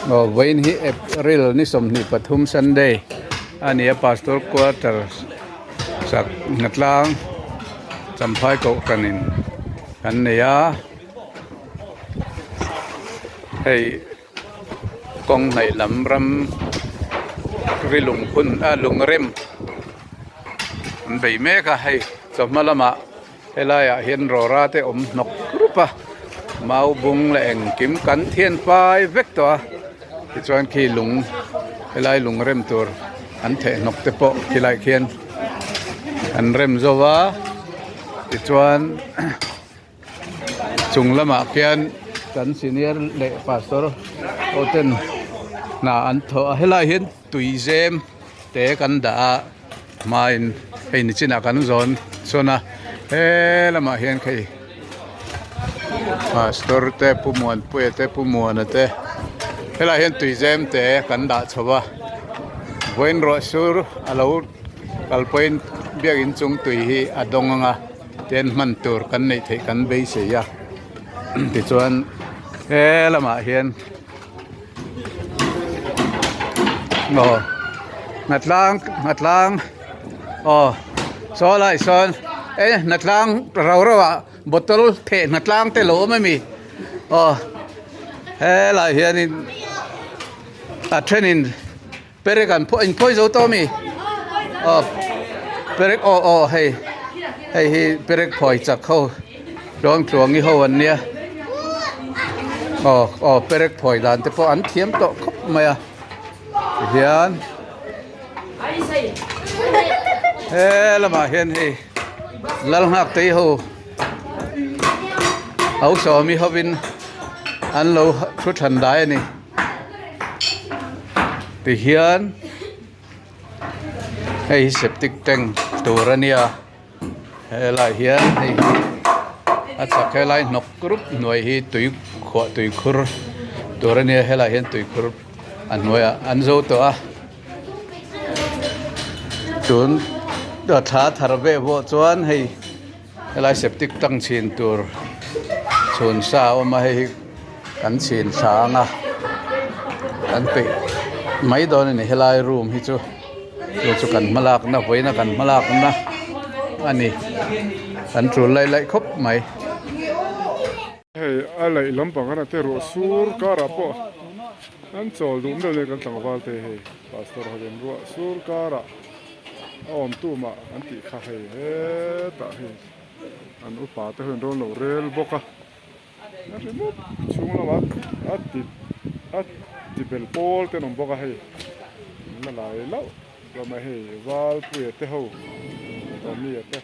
Aw vawiin hi April ni 23 Sunday a ni a Pastor quarter sak hnatlang Champhai kohhranin kan nei a hei. Kawng hnaih lam ram ri lungphun a lungrem an bei mek a hei chawhma lamah helai ah hian rawra te awm hnawk rup a mau bung leh engkim kan thian fai vek tawh a tichuan khi lung helai lungrem tur an theh hnawk te pawh khilai khian an rem zo va tichuan. Chung lamah khian kan senior leh pastor ho ten hna an thawh a helai hian tui zem te kan dah a hmain hei nichinah kan zawn sawn a he lamah hian khei pastor te pu muanpuia te pu muana te helai hian tui zem te kan dah chho a vawiin ruah sur a lo kal pawhin biakin chung tui hi a dawng ang a. Ten hman tur kan neih theih kan beisei a tichuan he lamah hian aw hnatlang hnatlang aw saw lai sawn e hnatlang rau rau ah bottle theh hnatlang te lo awm ami aw helai hianin a thenin. Perek an phawi in phawi zo tawh ami aw perek aw aw hei hei hi perek phawi chak ho tluang tluangi ho an nia aw aw perek phawi dan te pawh an thiam tawh khawp mai a tihian he lamah hian hei lal nghak tei ho hausa mi hovin an lo thu than dai a ni. Tihian hei hi septic tank tur a nia helaiah hian hei hi a chhak helai hnawk rup hnuai hi tui khuah tui khur tur a nia helaiah hian tui khur a hnuaiah an zo tawh a tun thla thar veh pawh chuan hei Helai septic tank chhin tur chhun sa a awm a hei hi kan chhin thla ang a kan peih mai dawn a ni helai room hi chu chu chu kan hma lakna vawiina kan hma lakna a ni kan tul laih laih khawp mai. Hei a laih lampang a te ruah sur karah pawh an chawl duh meuh mai kan tlangval te hei pastor ho hian ruah sur karah. A awm tumah an tih kha hei hetah hei an upa te hian rawn lo rel bawk a a ri mup chhung lamah a ti a ti bel pawl te an awm bawk a hei an la lai lauh hlawm a hei Valpuia te ho Tommy-a te.